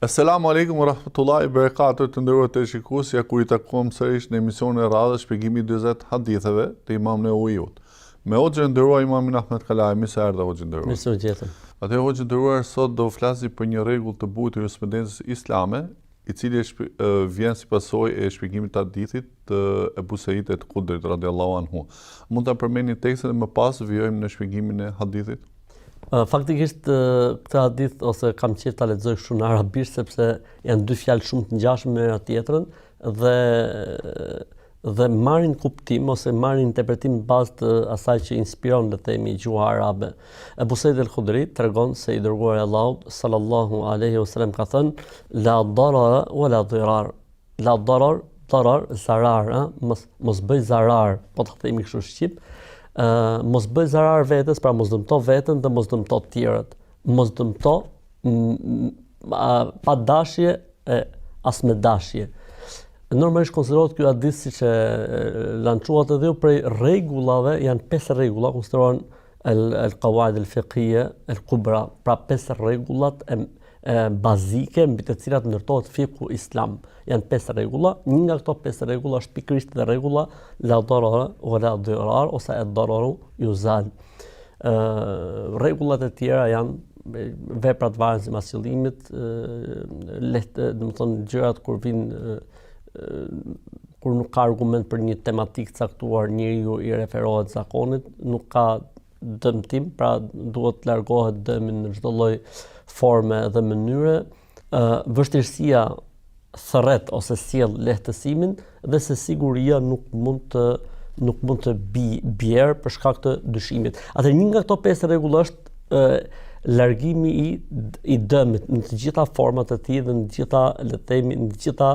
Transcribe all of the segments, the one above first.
Esselamu Alejkum wa Rahmetullahi wa Berekatuh të nderuar teleshikues, ja ku ritakohem sërish në emisionin e radhës shpjegimi i 40 haditheve të Imam Neveviut. Me hoxhën e nderuar Imamin Ahmed Kalaj, mirë se erdhe hoxhë i nderuar. Mirë se u gjetëm. Atëherë hoxhë i nderuar sot do flasim për një rregull të bukur të jurisprudencës islame, i cili është vjen si pasojë e shpjegimit të hadithit të Ebu Seid el-Hudrit radiallahu anhu. Mund ta përmendni tekstin dhe më pas vijojmë në shpjegimin e hadithit? Faktikisht këtë hadith ose kam qejf ta lexoj kështu në arabisht sepse janë dy fjalë shumë të ngjashme me njëra tjetrën dhe dhe marrin kuptim ose marrin interpretim në bazë të asaj që inspiron le të themi gjuha arabe. Ebu Said el-Khudri tregon se i dërguari i Allahut sallallahu alaihi wasallam ka thënë la darara wa la dirar. La darar, darar, zarar, ë, mos mos bëj zarar, po ta themi kështu shqip, ë mos bëj zarar vetes, pra mos dëmto veten dhe mos dëmto të tjerët. Mos dëmto pa dashje e as me dashje. Normalisht konsiderohet ky hadith siç e lançuat edhe ju prej rregullave, janë pesë rregulla, konsiderohen el el qawaid el fiqhiyya el kubra, pra pesë rregullat e e bazike mbi të cilat ndërtohet fikhu islam. Janë pesë rregulla, një nga këto pesë rregulla është pikërisht dhe rregulla la darara wa la dirar ose ed dararu yuzal. Ë rregullat e tjera janë veprat varen sipas qëllimit, lehtë, domethënë gjërat kur vijnë kur nuk ka argument për një tematikë të caktuar, njeriu i referohet zakonit, nuk ka dëmtim, pra duhet të largohet dëmi në çdo lloj forme dhe mënyre. Ë vështirësia thërret ose sjell lehtësimin dhe se siguria nuk mund të nuk mund të bi, bjerë për shkak të dyshimit. Atëherë një nga këto pesë rregulla është ë largimi i i dëmit në të gjitha format e tij dhe në të gjitha, le të themi, në të gjitha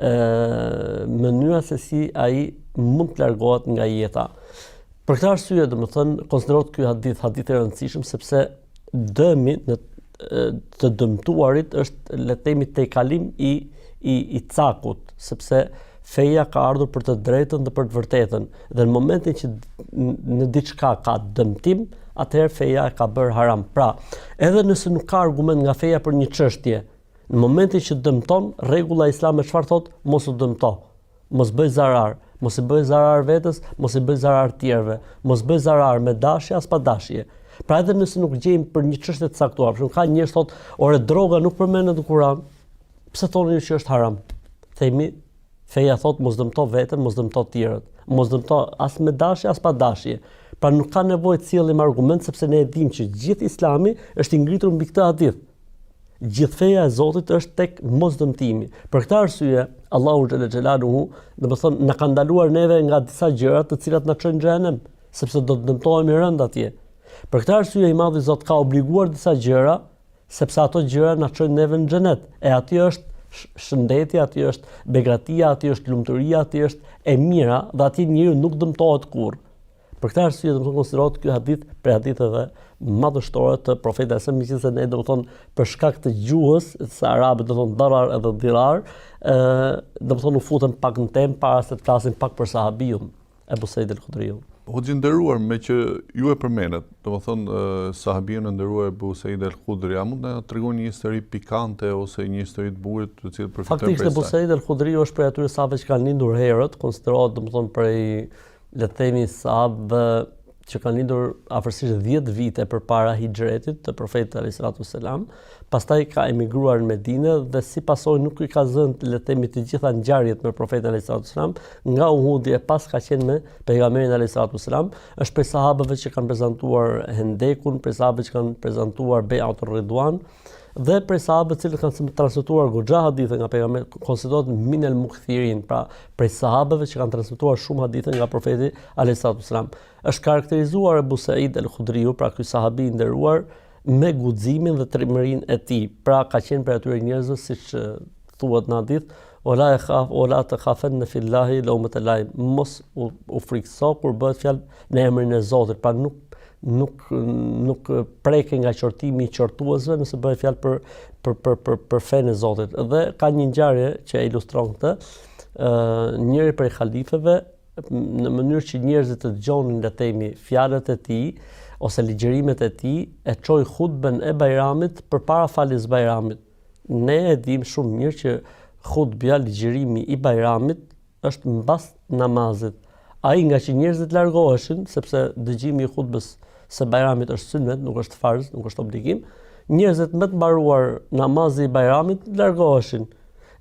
ë mënyra se si ai mund të largohet nga jeta. Për këtë arsye, domethënë, konsiderohet ky hadith hadith i rëndësishëm sepse dëmi në të dëmtuarit është le të themi tejkalim i i i cakut, sepse feja ka ardhur për të drejtën dhe për të vërtetën. Dhe në momentin që në diçka ka dëmtim, atëherë feja e ka bërë haram. Pra, edhe nëse nuk ka argument nga feja për një çështje, në momentin që dëmton, rregulla islame çfarë thotë? Mos u dëmto. Mos bëj zarar, mos i bëj zarar vetes, mos i bëj zarar të tjerëve, mos bëj zarar me dashje as pa dashje. Pra edhe nëse nuk gjejmë për një çështje të caktuar, për shembull ka njerëz thotë, ore droga nuk përmendet në Kur'an. Pse thoni ju që është haram? Themi, feja thotë mos dëmto veten, mos dëmto të tjerët, mos dëmto as me dashje as pa dashje. Pra nuk ka nevojë të sjellim argument sepse ne e dimë që gjithë Islami është i ngritur mbi këtë hadith. Gjithë feja e Zotit është tek mosdëmtimi. Për këtë arsye, Allahu xhele xhelaluhu, domethënë na ka ndaluar neve nga disa gjëra të cilat na çojnë në xhehenem, sepse do të dëmtohemi rëndë atje. Për këtë arsye i madhi Zot ka obliguar disa gjëra, sepse ato gjëra na çojnë neve në xhenet. E aty është shëndeti, aty është begatia, aty është lumturia, aty është e mira dhe aty njeriu nuk dëmtohet kurrë. Për këtë arsye domethënë konsiderohet ky hadith prej haditheve madhështore të profetit alejhi selam, megjithëse ne domethënë për shkak të gjuhës së arabit domethënë darar edhe dirar, ë domethënë u futëm pak në temë para se të flasim pak për sahabiun Ebu Said el-Khudriu. Hoxhë i nderuar, meqë ju e përmendët, domethënë sahabiun e nderuar Ebu Said el-Khudri, a mund të na tregoni një histori pikante ose një histori të bukur të cilën përfitojmë prej saj? Faktikisht Ebu Said el-Khudriu është prej atyre sahabëve që kanë lindur herët, konsiderohet domethënë prej le të themi sahabëve që kanë lindur afërsisht 10 vite përpara hixhretit të profetit alayhi salatu selam, pastaj ka emigruar në Medinë dhe si pasojë nuk i ka zënë le të themi të gjitha ngjarjet me profetin alayhi salatu selam, nga Uhudi e pas ka qenë me pejgamberin alayhi salatu selam, është prej sahabëve që kanë prezantuar Hendekun, prej sahabëve që kanë prezantuar Bej'atur Ridwan, Dhe prej sahabëve të cilët kanë transmetuar goxha hadithe nga pejgamberi, konsiderohet min el mukthirin, pra prej sahabëve që kanë transmetuar shumë hadithe nga profeti alayhi salatu wasalam. Është karakterizuar Ebu Said el-Khudriu, pra ky sahabi i nderuar me guximin dhe trimërinë e tij. Pra ka qenë prej atyre njerëzve siç thuhet në hadith, Wala yakhaf wala takhafan fillahi lawmat laim. Mos u, u frikëso kur bëhet fjalë në emrin e Zotit, pra nuk nuk nuk preke nga qortimi i qortuesve nëse bëhet fjalë për për për për për fenë e Zotit. Dhe ka një ngjarje që e ilustron këtë, ë njëri prej halifeve në mënyrë që njerëzit të dëgjonin le të themi fjalët e tij ose ligjërimet e tij, e çoi hutben e Bajramit përpara faljes Bajramit. Ne e dimë shumë mirë që hutbja, ligjërimi i Bajramit është mbas namazit. Ai ngaqë njerëzit largoheshin, sepse dëgjimi i hutbës së Bajramit është synet, nuk është farz, nuk është obligim, njerëzit me të mbaruar namazi i Bajramit largoheshin.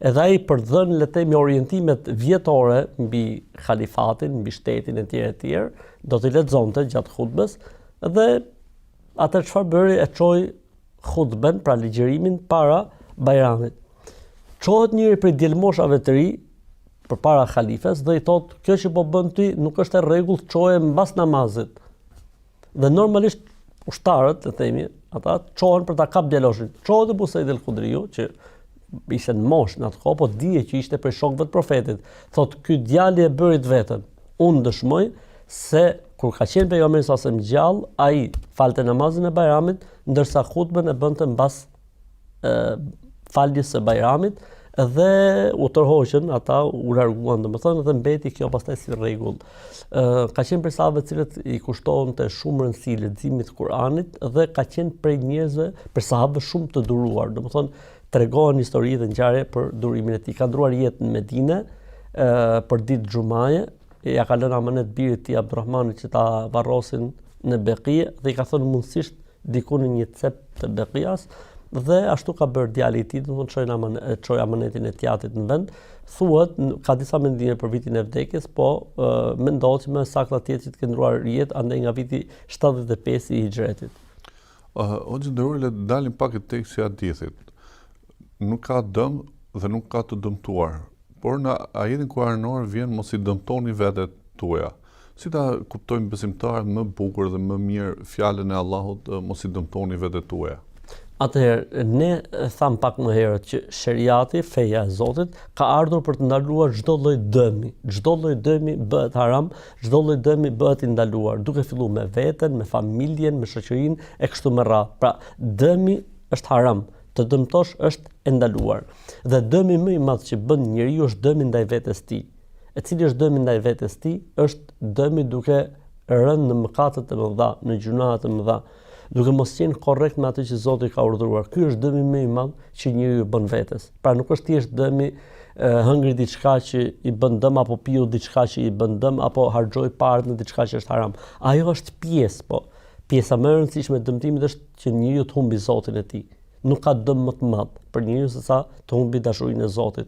Edhe ai për të dhënë le të themi orientimet vjetore mbi halifatin, mbi shtetin e tjerë e tjerë, do t'i lexonte gjatë hutbës dhe atë çfarë bëri e çoi hutben, pra ligjërimin para Bajramit. Çohet njëri prej djelmoshave të ri përpara halifes dhe i thotë, kjo që po bën ti nuk është e rregullt, çoje mbas namazit. Dhe normalisht ushtarët, të themi, ata çohen për ta kap djaloshin. Çohet Ebu Said el-Hudriu, që ishte në moshë në atë kohë, po dihej që ishte prej shokëve të profetit. Thotë, ky djali e bëri të vetën. Unë dëshmoj se kur ka qenë pejgamberi sa selam gjallë, ai falte namazin e Bajramit, ndërsa hutbën e bënte mbas e, faljes së Bajramit dhe u tërhoqën, ata u larguan, domethënë dhe mbeti kjo pastaj si rregull. Ë ka qenë prej sahabëve të cilët i kushtonte shumë rëndësi leximit të Kuranit dhe ka qenë prej njerëzve, prej sahabëve shumë të duruar, domethënë tregohen histori dhe ngjarje për durimin e tij. Ka ndruar jetë në Medinë ë për ditë xhumaje, ia ka lënë amanet birit të tij Abdurrahmanit që ta varrosin në Beqi dhe i ka thënë mundësisht diku në një cep të Beqias dhe ashtu ka bërë djali i tij, domethënë çoi aman çoi amanetin e t'jatit në vend. Thuhet ka disa mendime për vitin e vdekjes, po mendohet që më e sakta të jetë që të ketë ndruar jetë andej nga viti 75 i Hixhretit. Hoxhë i nderuar, le të dalim pak te teksti i hadithit. Nuk ka dëm dhe nuk ka të dëmtuar. Por në ajetin kuranor vjen mos i dëmtoni vetet tuaja. Si ta kuptojnë besimtarët më bukur dhe më mirë fjalën e Allahut mos i dëmtoni vetet tuaja? Atëherë, ne thamë pak më herët që sheriati, feja e Zotit, ka ardhur për të ndaluar çdo lloj dëmi. Çdo lloj dëmi bëhet haram, çdo lloj dëmi bëhet i ndaluar, duke filluar me veten, me familjen, me shoqërinë e kështu me radhë. Pra, dëmi është haram, të dëmtosh është e ndaluar. Dhe dëmi më i madh që bën njeriu është dëmi ndaj vetes tij. E cili është dëmi ndaj vetes tij? Është dëmi duke rënë në mëkatet e mëdha, në gjynahet e mëdha. duke mos qenë korrekt me atë që Zoti ka urdhëruar. Ky është dëmi më i madh që njeriu i bën vetes. Pra nuk është thjesht dëmi hëngri diçka që i bën dëm apo piu diçka që i bën dëm apo harxhoi paret në diçka që është haram. Ajo është pjesë, po pjesa më e rëndësishme e dëmtimit është që njeriu të humbi Zotin e tij. Nuk ka dëm më të madh për njeriun se sa të humbi dashurinë e Zotit.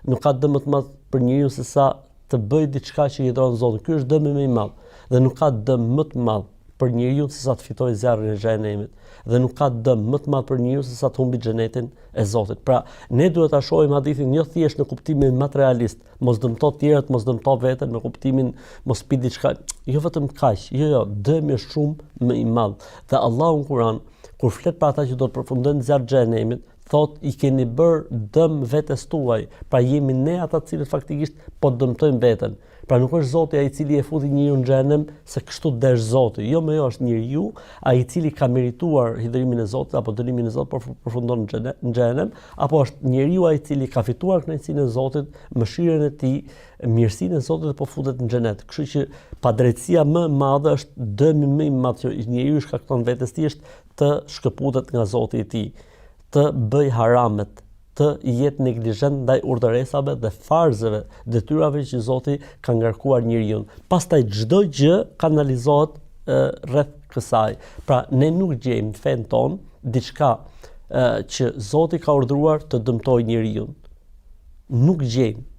Nuk ka dëm më të madh për njeriun se sa të bëjë diçka që hidhëron Zotin. Ky është dëmi më i madh dhe nuk ka dëm më të madh për njeriun se sa të fitojë zjarrin e xhehenemit dhe nuk ka dëm më të madh për njeriun se sa të humbi xhenetin e Zotit. Pra, ne duhet ta shohim hadithin jo thjesht në kuptimin materialist, mos dëmto të tjerët, mos dëmto veten në kuptimin mos pi diçka, jo vetëm kaq, jo jo, dëmi është shumë më i madh. Dhe Allahu në Kur'an kur flet për ata që do të përfundojnë në zjarr të xhehenemit, thotë i keni bërë dëm vetes tuaj. Pra jemi ne ata të cilët faktikisht po dëmtojmë veten. Pra nuk është Zoti ai i cili e futi njeriun në xhehenem se kështu desh Zoti. Jo më jo është njeriu ai i cili ka merituar hidhërimin e Zotit apo dënimin e Zotit por përfundon në xhehenem, apo është njeriu ai i cili ka fituar kënaqësinë e Zotit, mëshirën e tij, mirësinë e Zotit dhe po futet në xhenet. Kështu që padrejtësia më e madhe është dëmi më i madh që njeriu i shkakton vetes tij është të shkëputet nga Zoti i tij, të bëjë haramet, të jetë neglizhent ndaj urdhëresave dhe farzeve, detyrave që Zoti ka ngarkuar njeriun. Pastaj çdo gjë kanalizohet rreth kësaj. Pra ne nuk gjejmë në fenë tonë diçka që Zoti ka urdhëruar të dëmtojë njeriun. Nuk gjejmë.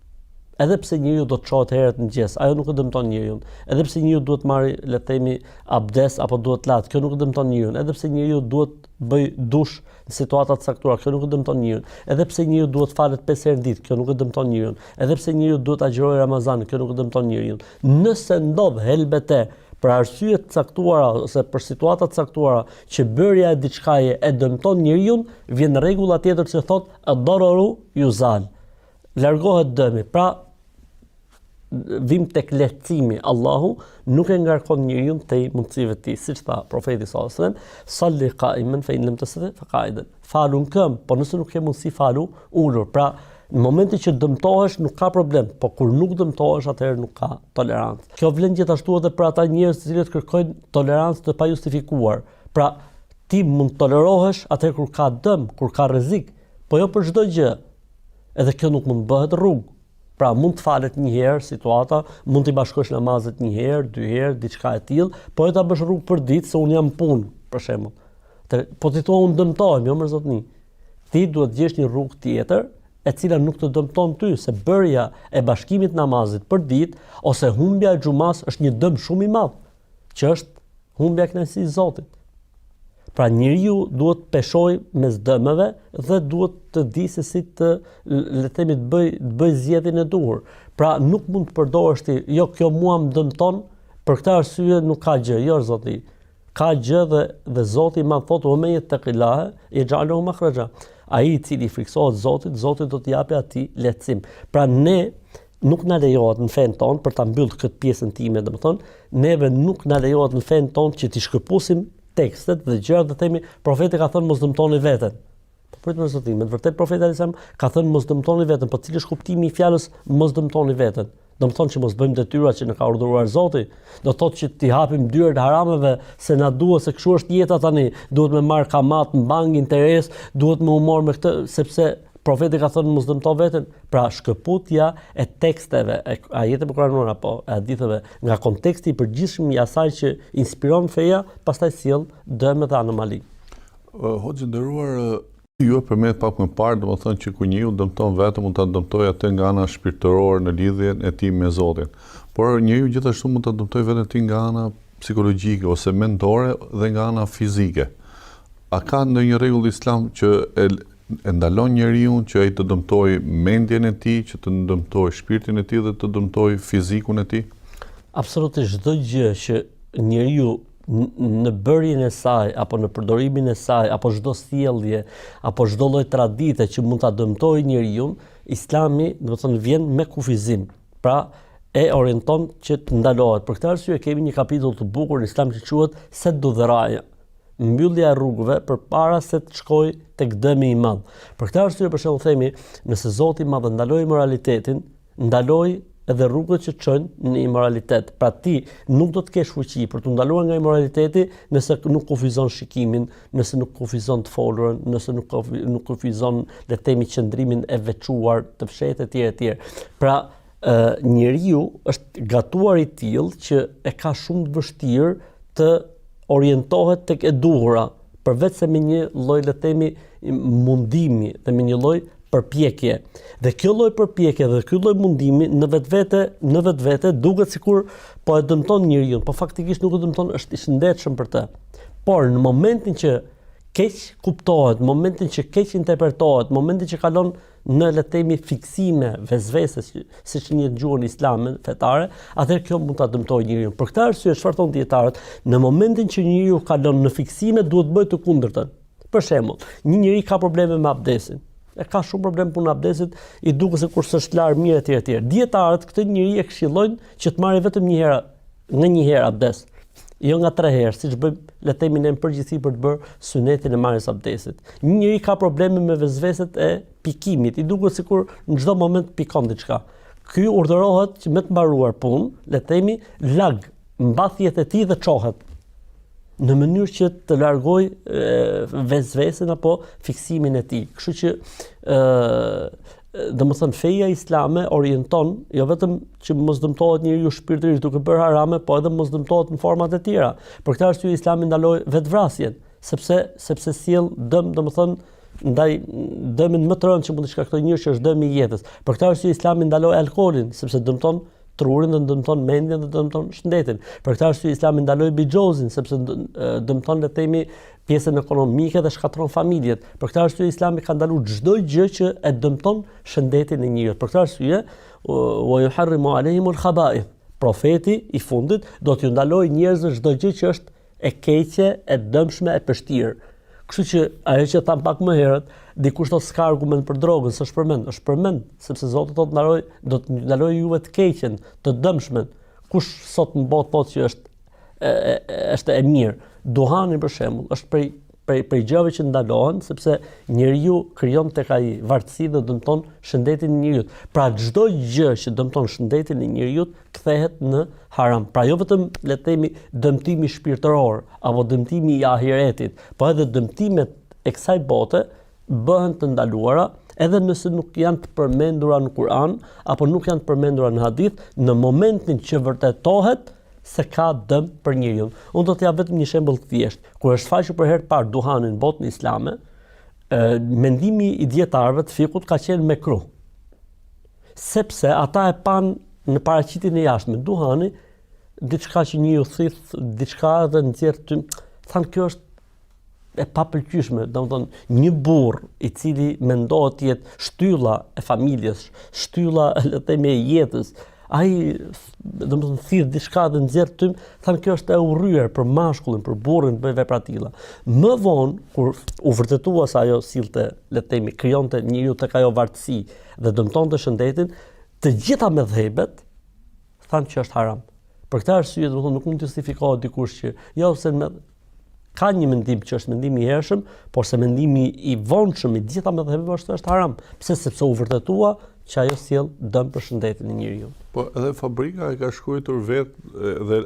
Edhe pse njeriu do të çohet herët në mëngjes, ajo nuk e dëmton njeriun. Edhe pse njeriu duhet të marrë, le të themi, abdes apo duhet të lahet, kjo nuk e dëmton njeriun. Edhe pse njeriu duhet të bëjë dush në situata të caktuara, kjo nuk e dëmton njeriun. Edhe pse njeriu duhet të falet 5 herë në ditë, kjo nuk e dëmton njeriun. Edhe pse njeriu duhet të agjërojë Ramazanin, kjo nuk e dëmton njeriun. Nëse ndodh helbete për arsye të caktuara ose për situata të caktuara që bërja e diçkaje e dëmton njeriun, vjen rregulla tjetër që thotë ad-dararu yuzal. Largohet dëmi. Pra vim tek lehtësimi, Allahu nuk e ngarkon njeriun tej mundësive të tij, siç tha profeti sallallahu alajhi wasallam, salli qa'iman fa in lam tastati fa qa'idan. Falu në këmbë, po nëse nuk ke mundësi falu ulur. Pra, në momentin që dëmtohesh nuk ka problem, po kur nuk dëmtohesh atëherë nuk ka tolerancë. Kjo vlen gjithashtu edhe për ata njerëz të cilët kërkojnë tolerancë të pajustifikuar. Pra, ti mund të tolerohesh atëherë kur ka dëm, kur ka rrezik. Po jo për çdo gjë. Edhe kjo nuk mund të bëhet rrugë. Pra mund të falet një herë situata, mund t'i bashkosh namazet një herë, dy herë, diçka e tillë, po jo ta bësh rrugë për ditë se unë jam punë, për shembull. Po ti thua unë dëmtohem, jo mor zotni. Ti duhet të gjesh një rrugë tjetër e cila nuk të dëmton ty, se bërja e bashkimit namazit për ditë ose humbja e xhumas është një dëm shumë i madh, që është humbja e kënaqësisë së Zotit. Pra njeriu duhet të peshojë mes dëmeve dhe duhet të di se si të le të themi të bëj të bëj zgjedhjen e duhur. Pra nuk mund të përdorësh ti, jo kjo mua më dëmton, për këtë arsye nuk ka gjë, jo zotni. Ka gjë dhe dhe Zoti i madh thotë: "Wa men yattaqillaha yaj'al lahu makhraja." Ai i cili i frikësohet Zotit, Zoti do t'i japë atij lehtësim. Pra ne nuk na lejohet në fenë tonë për ta mbyllë këtë pjesën time, domethënë, neve nuk na lejohet në fenë tonë që t'i shkëpusim tekstet dhe gjërat dhe themi profeti ka thënë mos dëmtoni veten. Po prit mor zotni, me të vërtetë profeti alejhi selam ka thënë mos dëmtoni veten, po cili është kuptimi i fjalës mos dëmtoni veten? Do të thonë që mos bëjmë detyrat që na ka urdhëruar Zoti, do të thotë që t'i hapim dyert harameve se na duhet se kështu është jeta tani, duhet me marr kamat në bankë interes, duhet me u marr me këtë sepse profeti ka thënë mos dëmto veten, pra shkëputja e teksteve, e ajeteve kuranore apo e haditheve nga konteksti i përgjithshëm i asaj që inspiron feja, pastaj sjell dëme dhe anomali. Hoxhë i nderuar, ju e përmendët pak më parë, domethënë që kur njeriu dëmton veten, mund ta dëmtojë atë nga ana shpirtërore në lidhjen e tij me Zotin. Por njeriu gjithashtu mund ta dëmtojë veten e tij nga ana psikologjike ose mendore dhe nga ana fizike. A ka ndonjë rregull islam që e e ndalon njeriun që ai të dëmtojë mendjen e tij, që të dëmtojë shpirtin e tij dhe të dëmtojë fizikun e tij? Absolutisht çdo gjë që njeriu në bërjen e saj apo në përdorimin e saj apo çdo sjellje apo çdo lloj tradite që mund ta dëmtojë njeriun, Islami, domethënë vjen me kufizim. Pra, e orienton që të ndalohet. Për këtë arsye kemi një kapitull të bukur në Islam që quhet Seddu Dheraja, mbyllja e rrugëve përpara se të shkojë tek dëmi i madh. Për këtë arsye për shembull themi, nëse Zoti i Madh ndaloi imoralitetin, ndaloi edhe rrugët që çojnë në imoralitet. Pra ti nuk do të kesh fuqi për t'u ndaluar nga imoraliteti nëse nuk kufizon shikimin, nëse nuk kufizon të folurën, nëse nuk nuk kufizon le të themi qëndrimin e veçuar, të fshehtë etj etj. Pra ë njeriu është gatuar i tillë që e ka shumë të vështirë të orientohet tek e duhura, përveç se me një lloj le të themi mundimi dhe me një lloj përpjekje. Dhe kjo lloj përpjekje dhe ky lloj mundimi në vetvete, në vetvete duket sikur po e dëmton njeriun, po faktikisht nuk e dëmton, është i shëndetshëm për të. Por në momentin që keq kuptohet, në momentin që keq interpretohet, në momentin që kalon në le të themi fiksime, vesvese, siç njihet në gjuhën islame fetare, atëherë kjo mund ta dëmtojë njeriun. Për këtë arsye çfarë thonë dijetarët, në momentin që njeriu kalon në fiksime duhet të bëjë të kundërtën. Për shembull, një njeri ka probleme me abdesin. E ka shumë problem punën e abdesit, i duket sikur s'është larë mirë etj etj. Dijetarët këtë njeri e këshillojnë që të marrë vetëm një herë, nga një herë abdes. Jo nga tre herë, siç bëjmë, le të themi ne në përgjithësi për të bërë synetin e marrjes së abdesit. Një njeri ka probleme me vesveset e pikimit, i duket sikur në çdo moment pikon diçka. Ky urdhërohet që me të mbaruar punë, le të themi, lag mbathjet e tij dhe çohet në mënyrë që të largojë vesvesen apo fiksimin e tij. Kështu që ë domethënë feja islame orienton jo vetëm që mos dëmtohet njeriu shpirtërisht duke bërë harame, po edhe mos dëmtohet në format e tjera. Për këtë arsye Islami ndaloi vetvrasjen, sepse sepse sjell dëm, domethënë ndaj dëmin më të rëndë që mund të shkaktojë njeriu që është dëmi i jetës. Për këtë arsye Islami ndaloi alkoolin, sepse dëmton trurin dhe dëmton mendjen dhe dëmton shëndetin. Për këtë arsye Islami ndaloi bixhozin, sepse dëmton le të themi pjesën ekonomike dhe shkatërron familjet. Për këtë arsye Islami ka ndaluar çdo gjë që e dëmton shëndetin e njeriut. Për këtë arsye, wa yuharrimu alehim al-khaba'ith. Profeti i fundit do t'ju ndalojë njerëzve çdo gjë që është e keqe, e dëmshme, e pështirë. Kështu që ajo që thamë pak më herët, dikush thotë s'ka argument për drogën, s'është përmend, është përmend, sepse Zoti thotë ndaloj, do të ndaloj juve të keqen, të dëmshmen. Kush sot në botë thotë që është e, e, është e mirë. Duhani për shembull, është prej prej prej gjërave që ndalohen sepse njeriu krijon tek ai vartësi dhe dëmton shëndetin e njeriut. Pra çdo gjë që dëmton shëndetin e njeriut kthehet në haram. Pra jo vetëm le të themi dëmtimi shpirtëror apo dëmtimi i ahiretit, po edhe dëmtimet e kësaj bote. bëhen të ndaluara edhe nëse nuk janë të përmendura në Kur'an apo nuk janë të përmendura në hadith, në momentin që vërtetohet se ka dëm për njeriun. Unë do të jap vetëm një shembull të thjeshtë. Kur është shfaqur për herë të parë duhani në botën islame, ë mendimi i dijetarëve të fikhut ka qenë mekruh. Sepse ata e panë në paraqitjen e jashtme duhani diçka që njeriu thith, diçka edhe nxjerr tym. Thanë kjo është e papëlqyeshme, domethënë një burrë i cili mendohet të jetë shtylla e familjes, shtylla le të themi e jetës, ai domethënë thith diçka dhe nxjerr tym, thanë kjo është e urryer për mashkullin, për burrin të bëjë vepra të tilla. Më vonë kur u vërtetua se ajo sillte, le të themi, krijonte njeriu tek ajo vartësi dhe dëmtonte shëndetin, të gjitha medhhebet thanë që është haram. Për këtë arsye, domethënë nuk mund të justifikohet dikush që jo se me ka një mendim që është mendimi i hershëm, por se mendimi i vonshëm i të gjitha medhhebeve është është haram. Pse? Sepse u vërtetua që ajo sjell dëm për shëndetin e njeriut. Po edhe fabrika e ka shkruar vetë dhe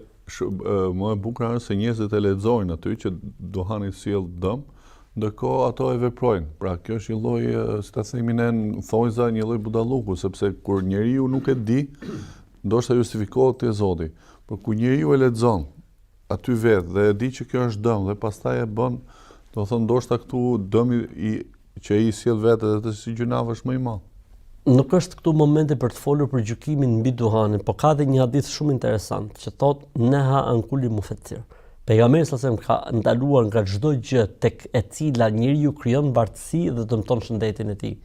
më e bukur është se njerëzit e lexojnë aty që duhani sjell dëm, ndërkohë ato e veprojnë. Pra kjo është një lloj, si ta themi ne në thonjza, një lloj budalluku, sepse kur njeriu nuk e di, ndoshta justifikohet te Zoti. Por kur njeriu e lexon aty vetë dhe e di që kjo është dëm dhe pastaj e bën, do të thonë ndoshta këtu dëmi i që i sjell vetë edhe si gjynah është më i madh. Nuk është këtu momenti për të folur për gjykimin mbi duhanin, po ka dhe një hadith shumë interesant që thotë neha an kulli mufettir. Pejgamberi sallallahu alajhi wasallam ka ndaluar nga çdo gjë tek e cila njeriu krijon vartësi dhe dëmton shëndetin e tij.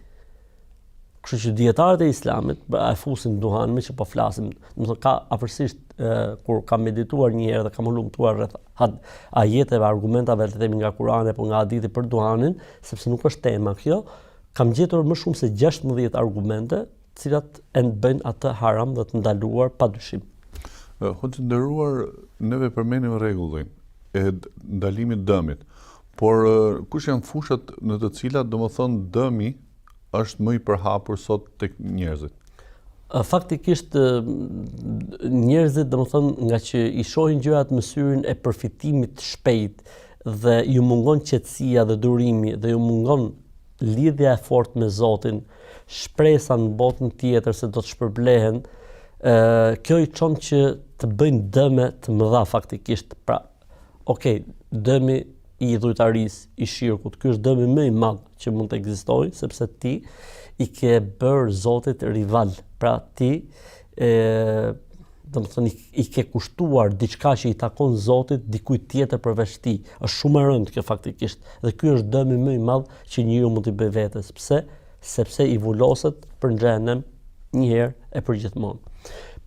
Kështu që dijetarët e Islamit e fusin duhanin meqë po flasim, domethënë ka afërsisht e, kur kam medituar një herë dhe kam hulumtuar rreth had, ajeteve, argumentave të themi nga Kurani apo nga hadithi për duhanin, sepse nuk është tema kjo, kam gjetur më shumë se 16 argumente, të cilat e bëjnë atë haram dhe të ndaluar pa dyshim. Hoxhë i nderuar, neve përmendim rregullin e ndalimit dëmit, por kush janë fushat në të cilat domethënë dëmi është më i përhapur sot tek njerëzit? Faktikisht njerëzit, domethënë, nga që i shohin gjërat me syrin e përfitimit të shpejt dhe ju mungon qetësia dhe durimi dhe ju mungon lidhja e fortë me Zotin, shpresa në botën tjetër se do të shpërblehen, ë kjo i çon që të bëjnë dëme të mëdha faktikisht. Pra, Ok, dëmi i idhujtarisë, i shirkut, ky është dëmi më i madh që mund të ekzistojë, sepse ti i ke bërë Zotit rival. Pra ti e domethënë i ke kushtuar diçka që i takon Zotit dikujt tjetër përveç tij. Është shumë e rëndë kjo faktikisht. Dhe ky është dëmi më i madh që njeriu mund t'i bëjë vetes. Pse? Sepse i vuloset për në xhehenem një herë e përgjithmonë.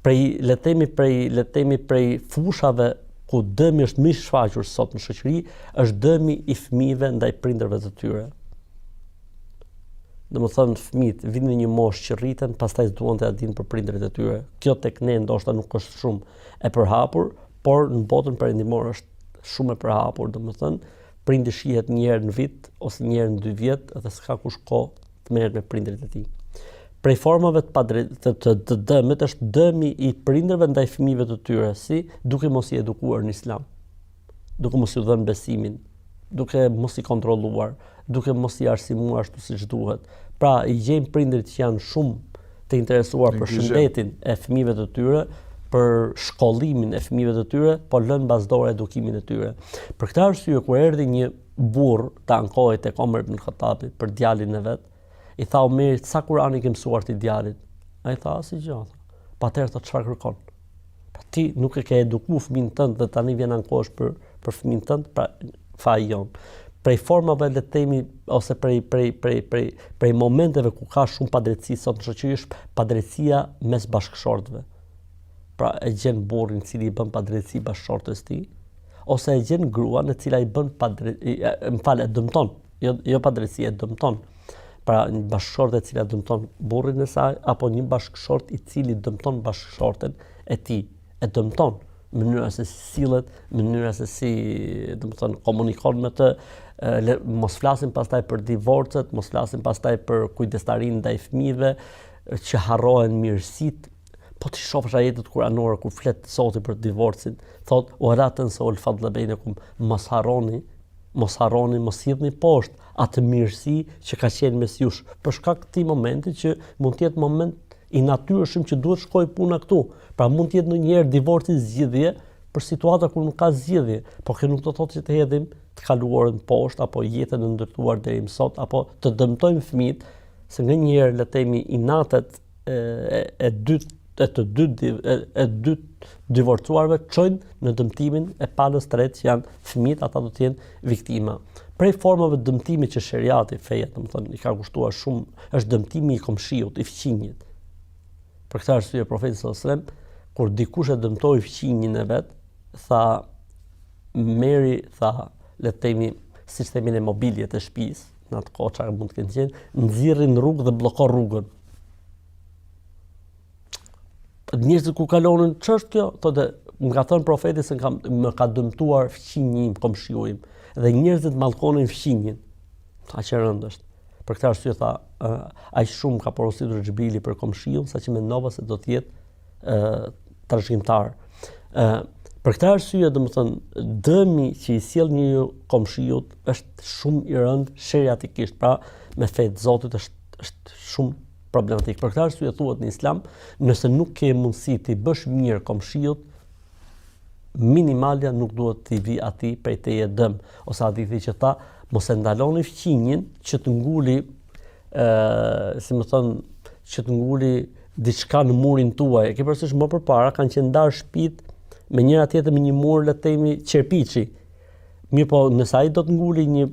Prej le të themi prej le të themi prej fushave ku dëmi është më i shfaqur sot në shoqëri, është dëmi i fëmijëve ndaj prindërve të tyre. Domethënë fëmijët vijnë në një moshë që rriten, pastaj s'duan t'ia dinë për prindërit e tyre. Kjo tek ne ndoshta nuk është shumë e përhapur, por në botën perëndimore është shumë e përhapur, domethënë prindi shihet një herë në vit ose një herë në dy vjet dhe s'ka kush kohë të merret me prindërit e tij. Prej formave të padrejt të, të, të dëmit është dëmi i prindërve ndaj fëmijëve të tyre, si duke mos i edukuar në Islam, duke mos ju dhënë besimin, duke mos i kontrolluar, duke mos i arsimuar ashtu siç duhet. Pra, i gjejmë prindërit që janë shumë të interesuar për shëndetin e fëmijëve të tyre, për shkollimin e fëmijëve të tyre, po lënë mbas dore edukimin e tyre. Për këtë arsye kur erdhi një burrë të ankohej tek Omer ibn Khattabi për djalin e vet, i tha Omerit sa Kur'an i ke mësuar ti djalit? Ai tha asgjë. Tha. Po atëherë thotë çfarë kërkon? Pra ti nuk e ke edukuar fëmijën tënd dhe tani vjen ankohesh për për fëmijën tënd, pra faji jonë. Prej formave le të themi ose prej prej prej prej prej momenteve ku ka shumë padrejtësi sot në shoqëri është padrejtësia mes bashkëshortëve. Pra e gjen burrin i cili i bën padrejtësi bashkëshortes tij, ose e gjen gruan e cila i bën padrejtësi, më fal, e dëmton, jo jo padrejtësi, e dëmton. Pra një bashkëshorte e cila dëmton burrin e saj apo një bashkëshort i cili dëmton bashkëshorten e tij, e dëmton mënyra se si sillet, mënyra se si, domethënë, komunikon me të, le, mos flasim pastaj për divorcet, mos flasim pastaj për kujdestarinë ndaj fëmijëve, që harrohen mirësitë Po t'i shofësh ajetet kuranore kur flet Zoti për divorcin, thot wa la tenseul fadla bejnekum, mos harroni. Mos harroni, mos hidhni poshtë atë mirësi që ka qenë mes jush, për shkak të këtij momenti që mund të jetë moment i natyrshëm që duhet shkojë puna këtu. Pra mund të jetë ndonjëherë divorci zgjidhje për situata kur nuk ka zgjidhje, por kjo nuk do të thotë që të hedhim të kaluarën poshtë apo jetën e ndërtuar deri më sot apo të dëmtojmë fëmijët, se nganjëherë le të themi inatet e, e, e dy e të dy e, e dy divorcuarve çojnë në dëmtimin e palës tretë që janë fëmijët, ata do të jenë viktima. Prej formave të dëmtimit që sheriati, feja, domethënë, i ka kushtuar shumë, është dëmtimi i komshiut, i fqinjit. Për këtë arsye profeti sallallahu alajhi wasallam kur dikush e dëmtoi fqinjin e vet, tha merri, tha, le të themi, siç themi ne mobiljet e shtëpisë, në atë kohë çfarë mund të kenë qenë, nxirri në rrugë dhe blloko rrugën. Njerëzit kur kalonin, ç'është kjo? Thotë, më ka thënë profeti se kam, më ka dëmtuar fqinji im, komshiu im. Dhe njerëzit mallkonin fqinjin. Aq e rëndë është. Për këtë arsye tha, aq shumë ka porositur Xhibrili për komshiun, saqë mendova se do të jetë ë trashëgimtar. Ë për këtë arsye, domethënë, dëmi që i sjell njeriu komshiut është shumë i rëndë sheriatikisht, pra me fe të Zotit është është shumë problematik. Për këtë arsye thuhet në Islam, nëse nuk ke mundësi t'i bësh mirë komshiut, minimalja nuk duhet t'i vi atij prej teje dëm, ose hadithi që tha, mos e ndaloni fqinjin që të nguli, ë, si me thënë, që të nguli diçka në murin tuaj. E ke parasysh më përpara kanë qenë ndarë shtëpitë me njëra tjetrën me një mur le të themi qerpiçi. Mirëpo, nëse ai do të nguli një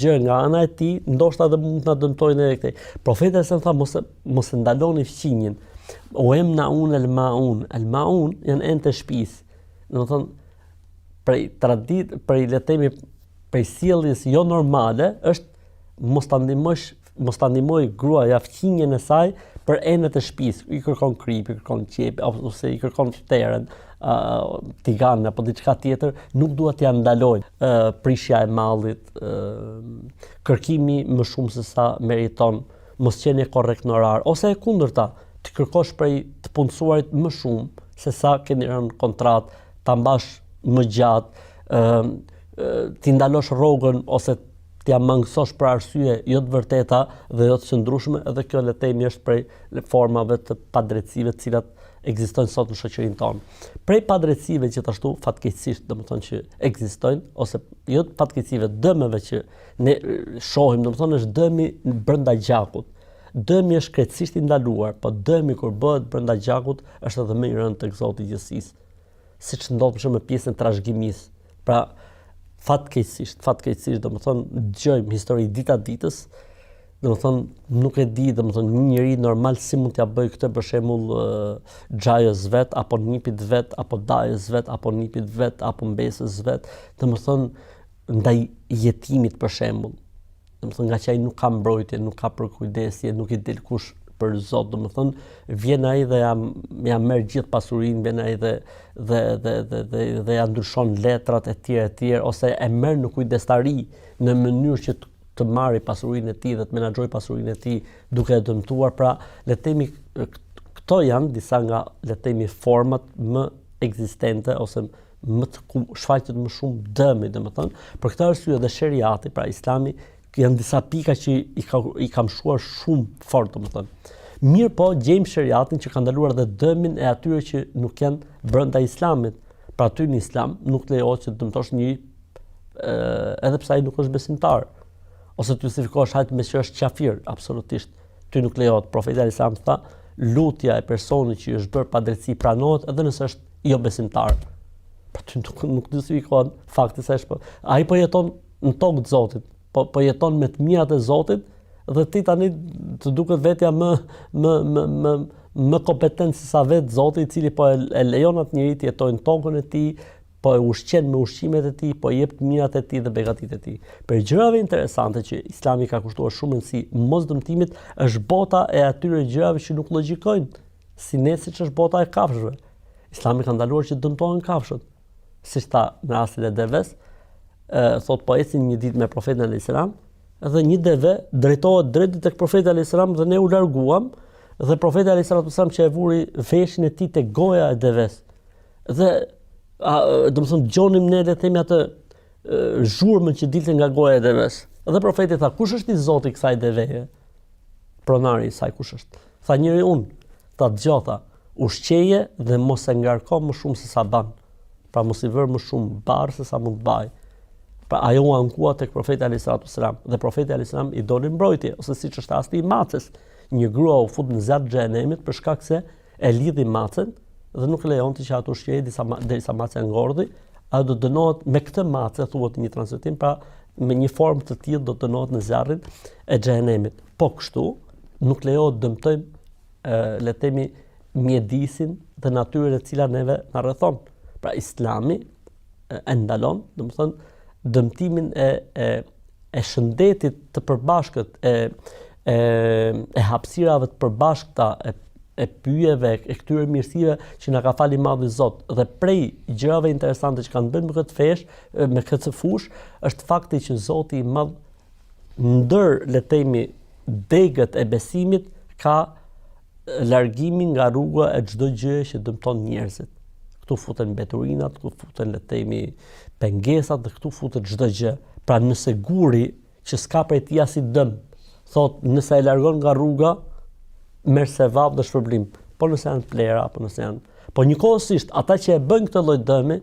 gjë nga ana e tij, ndoshta edhe mund të na dëmtojë ne këtej. Profeti alejhi selam tha mos mos e ndaloni fqinjin. Ue emnaun el maun, el maun janë enët e shtëpisë. Domethënë prej tradit, prej le të themi prej sjelljes jo normale është mos ta ndihmosh mos ta ndihmojë gruaja fqinjën e saj për enët e shtëpisë, i kërkon kripë, i kërkon qepë ose i kërkon fterën, uh, tigan apo diçka tjetër, nuk duhet t'ia ndalojë. Uh, prishja e mallit, uh, kërkimi më shumë se sa meriton, mos qenie korrekt në orar ose e kundërta, të kërkosh prej të punësuarit më shumë se sa keni rënë kontratë, ta mbash më gjatë, ë uh, t'i ndalosh rrogën ose t'ia mangësosh për arsye jo të vërteta dhe jo të qëndrueshme, edhe kjo le të themi është prej formave të padrejtësive të cilat ekzistojnë sot në shoqërinë tonë. Prej padrejtësive gjithashtu fatkeqësisht, domethënë që ekzistojnë ose jo fatkeqësive, dëmeve që ne shohim, domethënë është dëmi brenda gjakut. Dëmi është krejtësisht i ndaluar, po dëmi kur bëhet brenda gjakut është edhe më i rëndë tek Zoti i gjithësisë. Siç ndodh për shembull me pjesën e trashëgimisë. Pra, fatkeqësisht, fatkeqësisht, domethënë, dëgjojmë histori dita ditës, domethënë, nuk e di, domethënë, një njeri normal si mund t'ia bëjë këtë për shembull xhajës vet, apo nipit vet, apo dajës vet, apo nipit vet, apo mbesës vet, domethënë, ndaj jetimit për shembull. Domethënë ngaqë ai nuk ka mbrojtje, nuk ka përkujdesje, nuk i del kush për zot, domethënë vjen ai dhe ja ja merr gjithë pasurinë, vjen ai dhe dhe dhe dhe dhe, dhe ja ndryshon letrat e tjera e tjera ose e merr në kujdestari në mënyrë që të, të marrë pasurinë e tij dhe të menaxhojë pasurinë e tij duke e dëmtuar, pra le të themi këto janë disa nga le të themi format më ekzistente ose më të ku shfaqet më shumë dëmi, domethënë, për këtë arsye dhe sheriati, pra Islami, janë disa pika që i ka i ka mëshuar shumë fort, domethënë. Mirëpo, gjejmë sheriatin që ka ndaluar dhe dëmin e atyre që nuk janë brenda Islamit. Pra aty në Islam nuk lejohet që të dëmtosh një edhe pse ai nuk është besimtar ose të justifikosh hajt meqë është qafir, absolutisht. Ty nuk lejohet. Profeti alejhi selam tha, lutja e personit që i është bërë padrejtësi pranohet edhe nëse është jo besimtar. Pra ty nuk nuk justifikohet fakti se është po. Ai po jeton në tokë të Zotit, po po jeton me të mirat e Zotit dhe ti tani të duket vetja më më më më më kompetent se sa vetë Zoti i cili po e, e lejon atë njeri të jetojë në tokën e tij, po e ushqen me ushqimet e tij, po i jep të mirat e tij dhe begatitë e tij. Prej gjërave interesante që Islami ka kushtuar shumë rëndësi mosdëmtimit është bota e atyre gjërave që nuk logjikojnë si ne siç është bota e kafshëve. Islami ka ndaluar që të dëmtohen kafshët. Siç tha në rastin e deves, e, thot po ecnim një ditë me profetin alayhis salam dhe një deve drejtohet drejt tek profeti alayhis salam dhe ne u larguam dhe profeti alayhis salam që e vuri veshin e tij tek goja e deves. Dhe a, domethënë dëgjonim ne le të themi atë zhurmën që dilte nga goja e deves. Dhe profeti tha, kush është i zoti i kësaj deveje? Pronari i saj kush është? Tha njëri unë, tha dëgjo tha, ushqeje dhe mos e ngarko më shumë se sa ban. Pra mos i vër më shumë barrë se sa mund të mbajë. Pra ajo u ankua tek profeti alayhis salatu selam dhe profeti alayhis salam i doli mbrojtje ose siç është rasti i maces. Një grua u fut në zjarr të xhehenemit për shkak se e lidhi macen dhe nuk lejonte që ajo të ushqehej disa derisa macja ngordhi, ajo do të dënohet me këtë mace thuhet në një transmetim, pra me një formë të tillë do të dënohet në zjarrin e xhehenemit. Po kështu, nuk lejohet të dëmtojmë le të themi mjedisin dhe natyrën e cila neve na rrethon. Pra Islami e ndalon, domethënë dëmtimin e e e shëndetit të përbashkët, e e e hapësirave të përbashkëta, e e pyjeve, e këtyre mirësive që na ka falë i madhi Zot. Dhe prej gjërave interesante që kanë të bëjnë me këtë fesh, me këtë fushë, është fakti që Zoti i Madh ndër le të themi degët e besimit ka largimin nga rruga e çdo gjëje që dëmton njerëzit. Këtu futen mbeturinat, këtu futen le të themi pengesat dhe këtu futet çdo gjë. Pra nëse guri që s'ka prej tij asnjë dëm, thot nëse e largon nga rruga merr sevap dhe shpërblim. Po nëse janë plehra apo nëse janë. Po njëkohësisht ata që e bëjnë këtë lloj dëmi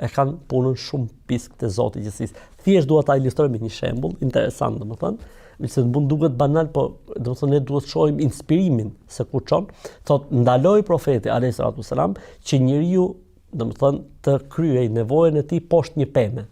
e kanë punën shumë pisk te Zoti i gjithësisë. Thjesht dua ta ilustroj me një shembull interesant, domethënë, se mund duket banal, po domethënë ne duhet të shohim inspirimin se ku çon. Thot ndaloi profeti alayhi salatu selam që njeriu domethënë të kryejë nevojën e tij poshtë një peme.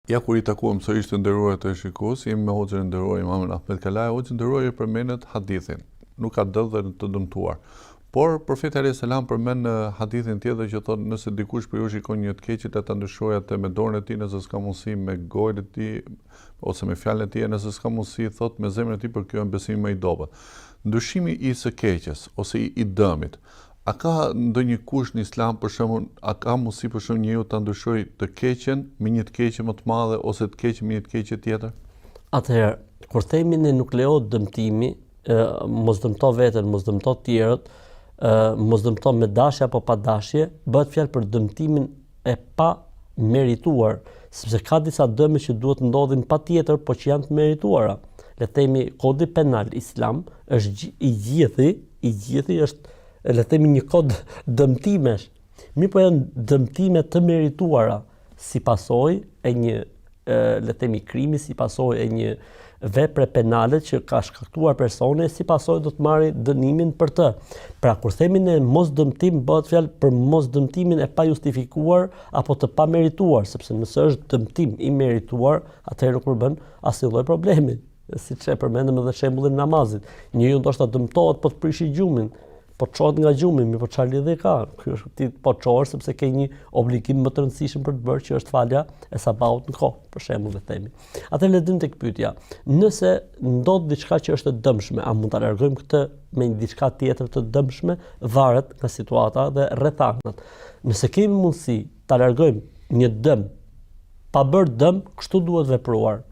Ja ku ritakuam sërish të nderuar teleshikues, jemi me hoxhën e nderuar Imamin Ahmed Kalaja, hoxhë i nderuar ju përmendët hadithin. Nuk ka dëm dhe të dëmtuar. Por profeti alayhis salam përmend në hadithin tjetër që thotë nëse dikush prej jush shikon një të keqe le ta ndryshojë atë me dorën e tij nëse s'ka mundësi me gojën e tij ose me fjalën e tij e nëse s'ka mundësi thotë me zemrën e tij por kjo është besimi më i dobët. Ndryshimi i së keqes ose i, i dëmit A ka ndonjë kusht në Islam, për shembull, a ka mundësi për shembull njeriu ta ndryshojë të keqen me një të keqe më të madhe ose të keqen me një të keqe tjetër? Atëherë, kur themi ne nuk lejohet dëmtimi, ë mos dëmto veten, mos dëmto të tjerët, ë mos dëmto me dashje apo pa dashje, bëhet fjalë për dëmtimin e pa merituar, sepse ka disa dëme që duhet të ndodhin patjetër, po që janë të merituara. Le të themi kodi penal islam është i gjithi, i gjithi është le të themi një kod dëmtimesh. Mirëpo janë dëmtime të merituara si pasojë e një le të themi krimi si pasojë e një vepre penale që ka shkaktuar personi si pasojë do të marrë dënimin për të. Pra kur themi ne mos dëmtim bëhet fjalë për mos dëmtimin e pajustifikuar apo të pamerituar, sepse nëse është dëmtim i merituar, atëherë nuk përbën asnjë lloj problemi siç e përmendëm edhe shembullin e namazit. Njeriu ndoshta dëmtohet po të prishi gjumin, po çohet nga gjumi, mirëpo çfarë lidhje ka? Ky është ti po çohesh sepse ke një obligim më të rëndësishëm për të bërë që është falja e sabahut në kohë, për shembull le të themi. Atëherë le të vijmë tek pyetja. Nëse ndodh diçka që është e dëmshme, a mund ta largojmë këtë me një diçka tjetër të dëmshme? Varet nga situata dhe rrethanat. Nëse kemi mundësi ta largojmë një dëm pa bërë dëm, kështu duhet vepruar.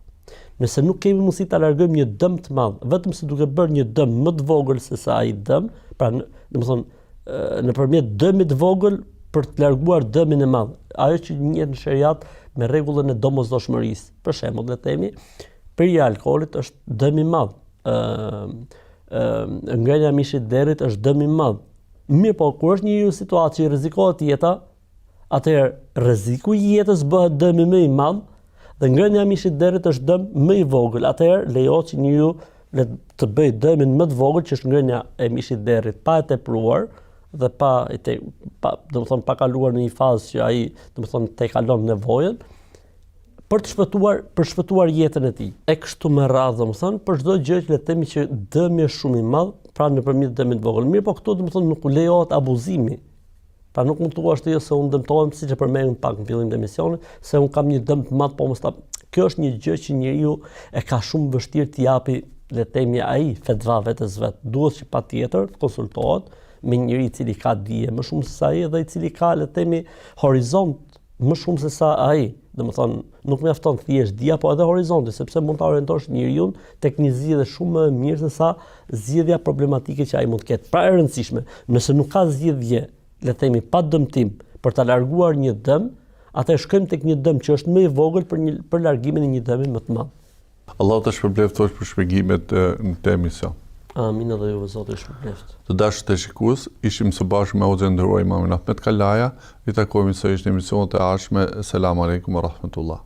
Nëse nuk kemi mundësi ta largojmë një dëm të madh, vetëm se duke bërë një dëm më të vogël se sa ai dëm, pra domethënë nëpërmjet dëmit të vogël për të larguar dëmin e madh. Ajo që njihet në sheriat me rregullën e domosdoshmërisë. Për shembull, le të themi, pirja e alkoolit është dëm i madh. Ë ë ngrënia e mishit të derrit është dëm i madh. Mirëpo, kur është një situatë që i rrezikohet jeta, atëherë rreziku i jetës bëhet dëmi më i madh dhe ngrënia e mishit të derrit është dëm më i vogël. Atëherë lejohet që njeriu le të bëjë dëmin më të vogël që është ngrënia e mishit të derrit pa e tepruar dhe pa e te, pa, domethënë pa kaluar në një fazë që ai, domethënë tejkalon nevojën për të shpëtuar për shpëtuar jetën e tij. E kështu me radhë, domethënë, për çdo gjë që le të themi që dëmi është shumë i madh, pra nëpërmjet dëmit të vogël. Mirëpo këtu domethënë nuk lejohet abuzimi. Pra nuk mund të thuash ti se unë dëmtohem siç e përmendëm pak në fillim të emisionit, se unë kam një dëm të madh, po mos ta. Kjo është një gjë që njeriu e ka shumë vështirë t'i japi, le të themi ai fetva vetes vet. Duhet që patjetër të konsultohet me një njeri i cili ka dije më shumë se sa ai dhe i cili ka le të themi horizont. Më shumë se sa ai, domethënë, nuk mjafton thjesht dija, po edhe horizonti, sepse mund ta orientosh njeriun tek një zgjidhje shumë më e mirë se sa zgjidhja problematike që ai mund të ketë. Pra e rëndësishme, nëse nuk ka zgjidhje, le të themi pa dëmtim, për ta larguar një dëm, atëherë shkojmë tek një dëm që është më i vogël për një për largimin e një dëmi më të madh. Allahu të shpërbleftë hoxhë për shpjegimet në këtë emision. Amin edhe juve Zoti ju shpërbleftë. Të dashur teleshikues, ishim së bashku me hoxhën e nderuar imamin Ahmet Kalaja, ritakohemi sërish në emisionet e ardhshme. Selam alejkum wa rahmetullah.